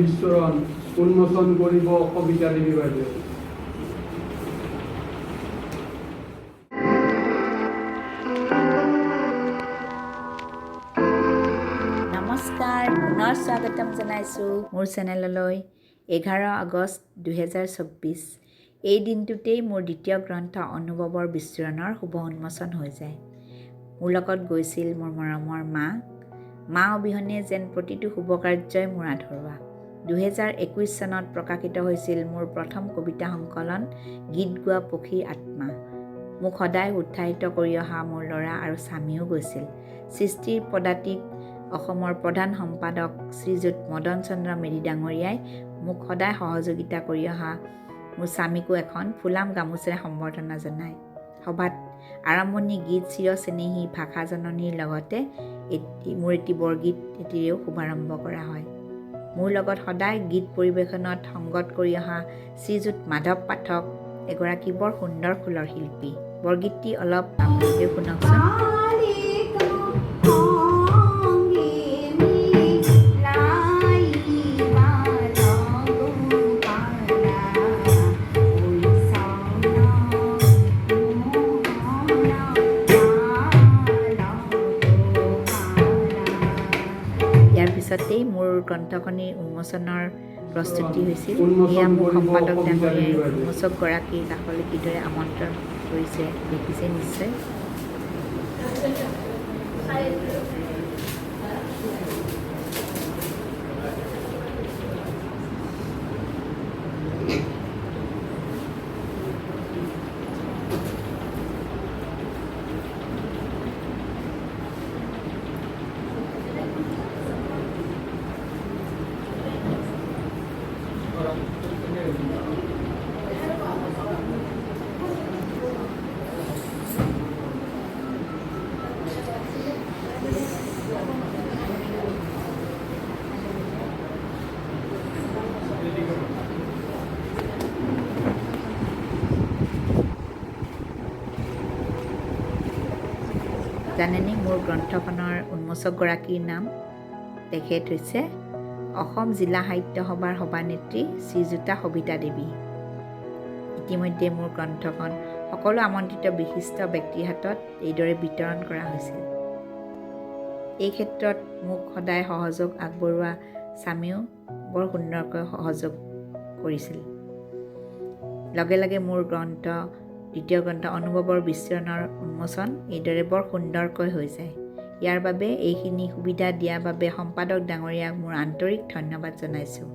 বিস্ফোৰণ উন্মোচন কৰিব সবিতা দেৱী বাইদেউ। নমস্কাৰ, পুনৰ স্বাগতম জনাইছোঁ মোৰ চেনেললৈ। 11 আগষ্ট 2024, এই দিনটোতেই মোৰ দ্বিতীয় গ্ৰন্থ অনুভৱৰ বিস্ফোৰণৰ শুভ উন্মোচন হৈ যায়। মোৰ লগত গৈছিল মোৰ মৰমৰ মা। মা অবিহনে যেন প্ৰতিটো শুভ কাৰ্যই মোৰ আধৰুৱা। 2021 চনত প্ৰকাশিত হৈছিল মোৰ প্ৰথম কবিতা সংকলন গীত গোৱা পক্ষীৰ আত্মা। মোক সদায় উৎসাহিত কৰি অহা মোৰ ল'ৰা আৰু স্বামীও গৈছিল। সৃষ্টিৰ পদাতিক অসমৰ প্ৰধান সম্পাদক শ্ৰীযুত মদন চন্দ্ৰ মেধি ডাঙৰীয়াই মোক সদায় সহযোগিতা কৰি অহা মোৰ স্বামীকো এখন ফুলাম গামোচাৰে সম্বৰ্ধনা জনায়। সভাত আৰম্ভণি গীত চিৰ চেনেহী ভাষা জননীৰ লগতে এটি মোৰ এটি বৰগীত এটিৰেও শুভাৰম্ভ কৰা হয়। মোৰ লগত সদায় গীত পৰিৱেশনত সংগত কৰি অহা শ্ৰীযুত মাধৱ পাঠক এগৰাকী বৰ সুন্দৰ খোলৰ শিল্পী। বৰগীতটি অলপ আপোনালোকে শুনকচোন। বালিকা সঙ্গে মিলাইবা গোপালা, ঐ মোহন বাল গোপালা। ইয়াৰ পিছতেই মোৰ গ্ৰন্থখনিৰ উন্মোচনৰ প্ৰস্তুতি হৈছিল। উন্মোচন এয়া মোক কৰিব সম্পাদক সবিতা ডাঙৰীয়াই দেৱী বাইদেউ। উন্মোচকগৰাকীৰ কাষলৈ কিদৰে আমন্ত্ৰণ কৰিছে, দেখিছে নিশ্চয়। জানেনে মোৰ গ্ৰন্থখনৰ উন্মোচকগৰাকীৰ নাম? তেখেত হৈছে অসম জিলা সাহিত্য সভাৰ সভানেত্ৰী শ্ৰীযুতা সবিতা দেৱী। ইতিমধ্যে মোৰ গ্ৰন্থখন সকলো আমন্ত্ৰিত বিশিষ্ট ব্যক্তিৰ হাতত এইদৰে বিতৰণ কৰা হৈছিল। এই ক্ষেত্ৰত মোক সদায় সহযোগ আগবঢ়োৱা স্বামীও বৰ সুন্দৰকৈ সহযোগ কৰিছিল। লগে লগে মোৰ গ্ৰন্থ, দ্বিতীয় গ্ৰন্থ অনুভৱৰ বিস্ফোৰণৰ উন্মোচন এইদৰে বৰ সুন্দৰকৈ হৈ যায়। ইয়াৰ বাবে, এইখিনি সুবিধা দিয়াৰ বাবে সম্পাদক ডাঙৰীয়াক মোৰ আন্তৰিক ধন্যবাদ জনাইছোঁ।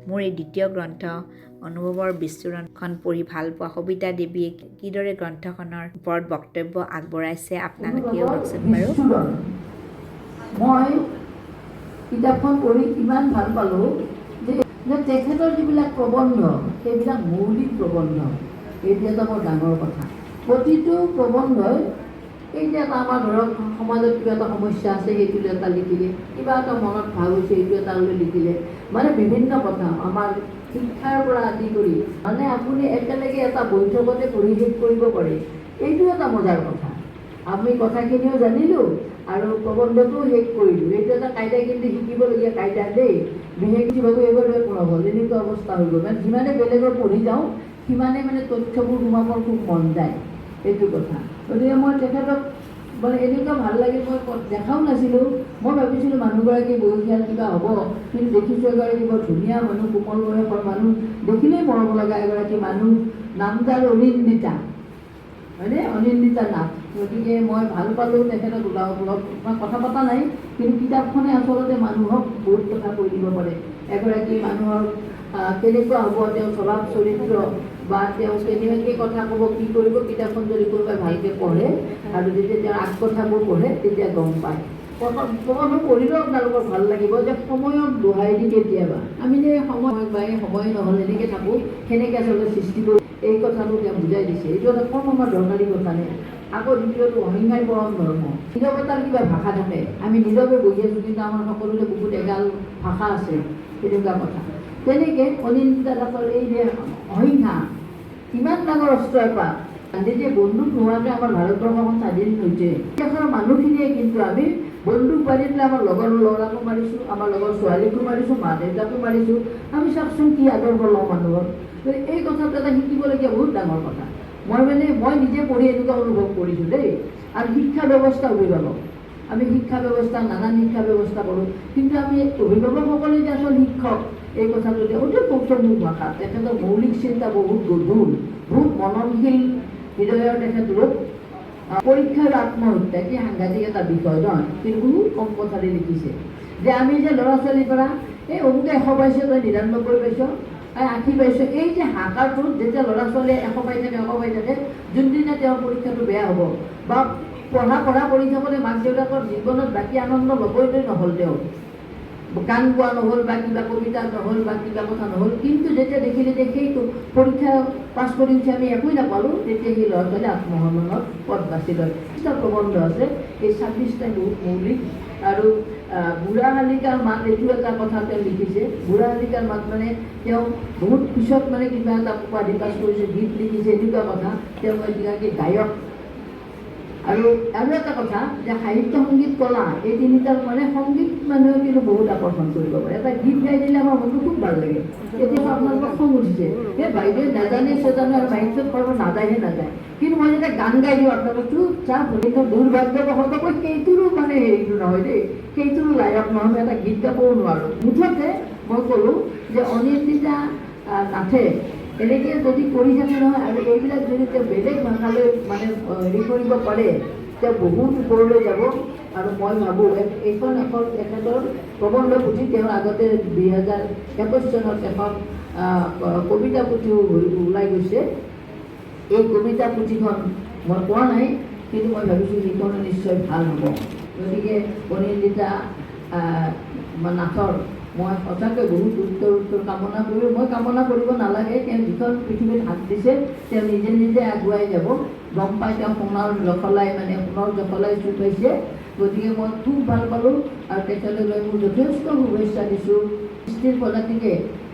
মোৰ এই দ্বিতীয় গ্ৰন্থ অনুভৱৰ বিস্ফোৰণখন পঢ়ি ভাল পোৱা সবিতা দেৱীয়ে কিদৰে গ্ৰন্থখনৰ ওপৰত বক্তব্য আগবঢ়াইছে, আপোনালোকেও শুনকচোন বাৰু। বিস্ফোৰণ। মই কিতাপখন পঢ়ি ইমান ভাল পালোঁ যে তেখেতৰ যিবিলাক প্ৰবন্ধ, সেইবিলাক মৌলিক প্ৰবন্ধ। এইটো এটা বৰ ডাঙৰ কথা। প্ৰতিটো প্ৰবন্ধই এই যে এটা আমাৰ ধৰক সমাজত কিবা এটা সমস্যা আছে, সেইটো এটা লিখিলে, কিবা এটা মনত ভাৱ হৈছে, সেইটো এটা লৈ লিখিলে, মানে বিভিন্ন কথা, আমাৰ শিক্ষাৰ পৰা আদি কৰি, মানে আপুনি একেলগে এটা বৈঠকতে পঢ়ি শেষ কৰিব পাৰে। এইটো এটা মজাৰ কথা। আমি কথাখিনিও জানিলোঁ আৰু প্ৰবন্ধটোও শেষ কৰিলোঁ। এইটো এটা কাইদা, কিন্তু শিকিবলগীয়া কাইদা দেই। বিশেষ ভাবোঁ এইবাৰ পঢ়া হ'ল, এনেকুৱা অৱস্থা হৈ গ'ল। মানে যিমানে বেলেগৰ পঢ়ি যাওঁ, সিমানে মানে তথ্যবোৰ সোমাবৰ খুব মন যায়, এইটো কথা। গতিকে মই তেখেতক মানে এনেকুৱা ভাল লাগিল, মই দেখাও নাছিলোঁ। মই ভাবিছিলোঁ মানুহগৰাকী বয়সীয়াল কিবা হ'ব, কিন্তু দেখিছোঁ এগৰাকী বৰ ধুনীয়া মানুহ, কোমল বয়সৰ মানুহ, দেখিলেই মৰম লগা এগৰাকী মানুহ। নাম তাৰ অনিন্দিতা, হয়নে? অনিন্দিতা নাথ। গতিকে মই ভাল পালোঁ তেখেতক লগ লগ মই কথা পতা নাই, কিন্তু কিতাপখনে আচলতে মানুহক বহুত কথা কৈ দিব পাৰে। এগৰাকী মানুহৰ কেনেকুৱা হ'ব তেওঁৰ স্বভাৱ চৰিত্ৰ বা তেওঁ কেনেকৈ কথা ক'ব, কি কৰিব, কিতাপখন যদি কোনোবাই ভালকৈ পঢ়ে আৰু যেতিয়া তেওঁৰ আগ কথাবোৰ পঢ়ে, তেতিয়া গম পায়। প্ৰথম পঢ়িলেও আপোনালোকৰ ভাল লাগিব যে সময়ক দোহাই দি কেতিয়াবা আমি যে সময় বা এই সময় নহ'ল এনেকৈ থাকোঁ, সেনেকৈ আচলতে সৃষ্টি কৰি এই কথাটো তেওঁ বুজাই দিছে। এইটো এটা কম আমাৰ দৰকাৰী কথা নে? আকৌ দ্বিতীয়টো, অহিংসাই পৰম ধৰ্ম। নীৰৱতাৰ কিবা ভাষা থাকে। আমি নীৰৱে বহি আছোঁ, কিন্তু আমাৰ সকলোৰে বুকুত এগাল ভাষা আছে, তেনেকুৱা কথা। তেনেকৈ অনিন্দিতা দাসৰ এই যে অহিংসা, ইমান ডাঙৰ অস্ত্ৰ এটা। গান্ধীজীয়ে বন্দুক নোহোৱাকৈ আমাৰ ভাৰতবৰ্ষখন স্বাধীন হৈছে। দেশৰ মানুহখিনিয়ে কিন্তু আমি বন্দুক মাৰি পেলাই আমাৰ লগৰ ল'ৰাকো মাৰিছোঁ, আমাৰ লগৰ ছোৱালীকো মাৰিছোঁ, মা দেউতাকো মাৰিছোঁ। আমি চাওকচোন কি আদৰ্শ লওঁ মানুহৰ। এই কথাটো এটা শিকিবলগীয়া বহুত ডাঙৰ কথা। মই নিজে পঢ়ি এনেকুৱা অনুভৱ কৰিছোঁ দেই। আৰু শিক্ষা ব্যৱস্থা অভিভাৱক, আমি শিক্ষা ব্যৱস্থা নানান শিক্ষা ব্যৱস্থা কৰোঁ, কিন্তু আমি অভিভাৱকসকলে যে আচল শিক্ষক, এই কথাটো যে অতি কৌশলমুখ ভাষা। তেখেতৰ মৌলিক চিন্তা বহুত গধুৰ, বহুত মননশীল হৃদয়ৰ তেখেত লোক। পৰীক্ষা আৰু আত্মহত্যা কি সাংঘাতিক এটা বিষয় নহয়, কিন্তু বহুত কম কথাৰে লিখিছে যে আমি যে ল'ৰা ছোৱালীৰ পৰা এই অমুকে 100 পাইছে, তই 99 পাইছ, এই 80 পাইছ, এই যে হাহাকাৰটোত যেতিয়া ল'ৰা ছোৱালীয়ে 100 পাই থাকে, 100 পাই থাকে, যোনদিনা তেওঁৰ পৰীক্ষাটো বেয়া হ'ব বা পঢ়া কৰি থাকোঁতে মাক দেউতাকৰ জীৱনত বাকী আনন্দ ল'বই নহ'ল, তেওঁ গান গোৱা নহ'ল বা কিবা কবিতা নহ'ল বা কিবা কথা নহ'ল, কিন্তু যেতিয়া দেখিলে যে সেইটো পৰীক্ষা পাছ কৰি উঠি আমি একোৱেই নাপালোঁ, তেতিয়া সেই ল'ৰা ছোৱালীয়ে আত্মসন্মানৰ পথ বাছি লয়। 26টা প্ৰবন্ধ আছে, এই 26টাই বহুত মৌলিক। আৰু বুঢ়া শালিকাৰ মাত, এইটো এটা কথা তেওঁ লিখিছে। বুঢ়া শালিকাৰ মাত মানে তেওঁ বহুত পিছত মানে কিবা এটা উপাধি পাছ কৰিছে, গীত লিখিছে, এনেকুৱা কথা। তেওঁ এগৰাকী গায়ক। আৰু আৰু এটা কথা যে সাহিত্য, সংগীত, কলা, এই তিনিটাৰ মানে সংগীত মানুহে কিন্তু বহুত আকৰ্ষণ কৰিব পাৰে। এটা গীত গাই দিলে আমাৰ মনটো খুব ভাল লাগে। এতিয়া আপোনালোকৰ খং উঠিছে, এই বাইদেৱে নাজানে চেজানে আৰু মাইকত কৰিব নাযায়হে নাযায়, কিন্তু মই যেতিয়া গান গাই দিওঁ আপোনালোক চুপচাপ শুনি। দুৰ্ভাগ্যবশতঃ মই সেইটোৰো মানে হেৰিটো নহয় দেই, সেইটোৰো লায়ক নহয়, মই এটা গীত গাবও নোৱাৰোঁ। মুঠতে মই ক'লোঁ যে অনিন্দিতা নাথে এনেকৈ যদি কৰি থাকে নহয়, আৰু এইবিলাক যদি তেওঁ বেলেগ ভাষালৈ মানে হেৰি কৰিব পাৰে, তেওঁ বহুত ওপৰলৈ যাব। আৰু মই ভাবোঁ এইখন এখন তেখেতৰ প্ৰবন্ধ পুথি। তেওঁৰ আগতে 2021 চনত এখন কবিতা পুথিও ওলাই গৈছে। এই কবিতা পুথিখন মই কোৱা নাই, কিন্তু মই ভাবিছোঁ সেইখনো নিশ্চয় ভাল হ'ব। গতিকে অনিন্দিতা নাথৰ মই সঁচাকৈ বহুত উত্তৰ কামনা কৰোঁ। মই কামনা কৰিব নালাগে, তেওঁ যিখন পৃথিৱীত হাত দিছে তেওঁ নিজে নিজে আগুৱাই যাব। গম পাই তেওঁ সোণৰ জখলাই মানে সোণৰ জখলাই চুই পাইছে। গতিকে মই খুব ভাল পালোঁ আৰু তেখেতলৈ মোৰ যথেষ্ট শুভেচ্ছা দিছোঁ। সৃষ্টিৰ প্ৰজাতিকে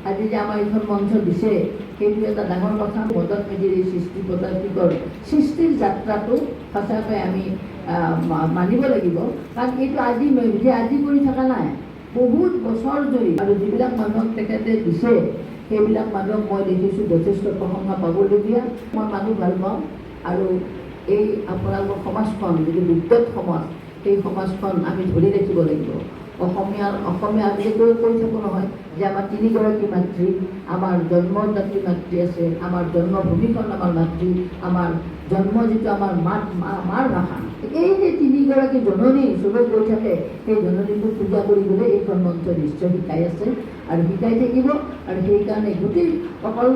আজি যে আমাৰ এইখন মঞ্চ দিছে, সেইটো এটা ডাঙৰ কথা। মদন মেধিৰ এই সৃষ্টি প্ৰজাতিকৰ সৃষ্টিৰ যাত্ৰাটো সঁচাকৈ আমি মানিব লাগিব। কাৰণ এইটো আজি যে আজি কৰি থকা নাই, বহুত বছৰ ধৰি। আৰু যিবিলাক মানুহক তেখেতে দিছে, সেইবিলাক মানুহক মই দেখিছোঁ যথেষ্ট প্ৰশংসা পাবলগীয়া। মই মানুহ ভাল পাওঁ। আৰু এই আপোনালোকৰ সমাজখন যিটো বিদ্যুৎ সমাজ, সেই সমাজখন আমি ধৰি ৰাখিব লাগিব। অসমীয়া আমি যে কৈ থাকোঁ নহয় যে আমাৰ তিনিগৰাকী মাতৃ, আমাৰ জন্মদাত্ৰী মাতৃ আছে, আমাৰ জন্মভূমিখন আমাৰ মাতৃ, আমাৰ জন্ম যিটো আমাৰ মাৰ ভাষা। এই যে তিনিগৰাকী জননী চবে কৈ থাকে, সেই জননীবোৰ পূজা কৰিবলৈ এইখন মঞ্চ নিশ্চয় শিকাই আছে আৰু শিকাই থাকিব। আৰু সেইকাৰণে গোটেই অকল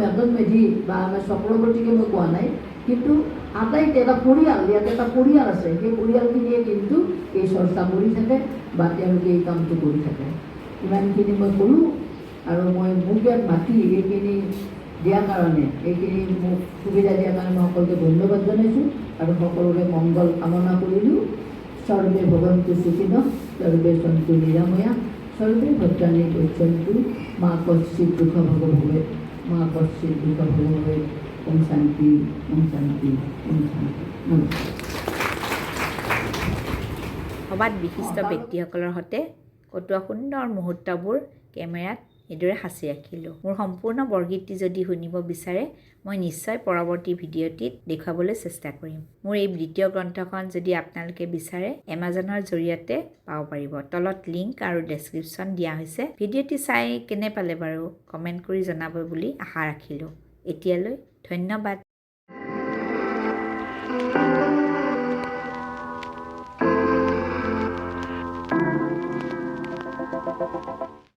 মদন মেধি বা আমাৰ চক্ৰৱৰ্তীকে মই কোৱা নাই, কিন্তু আটাইতে এটা পৰিয়াল, ইয়াতে এটা পৰিয়াল আছে, সেই পৰিয়ালখিনিয়ে কিন্তু এই চৰ্চা কৰি থাকে বা তেওঁলোকে এই কামটো কৰি থাকে। ইমানখিনি মই ক'লোঁ। আৰু মই মোক ইয়াত মাতি এইখিনি দিয়াৰ কাৰণে, এইখিনি মোক সুবিধা দিয়াৰ কাৰণে মই সকলোকে ধন্যবাদ জনাইছোঁ আৰু সকলোৰে মংগল কামনা কৰিলোঁ। সৰ্বে ভৱন্তু সুখিনঃ, সৰ্বে সন্তু নিৰাময়া, সৰ্বে ভদ্ৰাণি পশ্যন্তু, মা কশ্চিৎ দুঃখ ভোগ ভৱেৎ, মা কশ্চিৎ দুঃখ ভোগ ভৱেৎ। ওম শান্তি, ওম শান্তি, ওম শান্তি। নমস্কাৰ। সভাত বিশিষ্ট ব্যক্তিসকলৰ সৈতে কটোৱা সুন্দৰ মুহূৰ্তবোৰ কেমেৰাত এইদৰে সাঁচি ৰাখিলোঁ। মোৰ সম্পূৰ্ণ বৰগীতটি যদি শুনিব বিচাৰে, মই নিশ্চয় পৰৱৰ্তী ভিডিঅ'টিত দেখুৱাবলৈ চেষ্টা কৰিম। মোৰ এই দ্বিতীয় গ্ৰন্থখন যদি আপোনালোকে বিচাৰে, এমাজনৰ জৰিয়তে পাব পাৰিব। তলত লিংক আৰু ডেছক্ৰিপশ্যন দিয়া হৈছে। ভিডিঅ'টি চাই কেনে পালে বাৰু কমেণ্ট কৰি জনাব বুলি আশা ৰাখিলোঁ। এতিয়ালৈ ধন্যবাদ।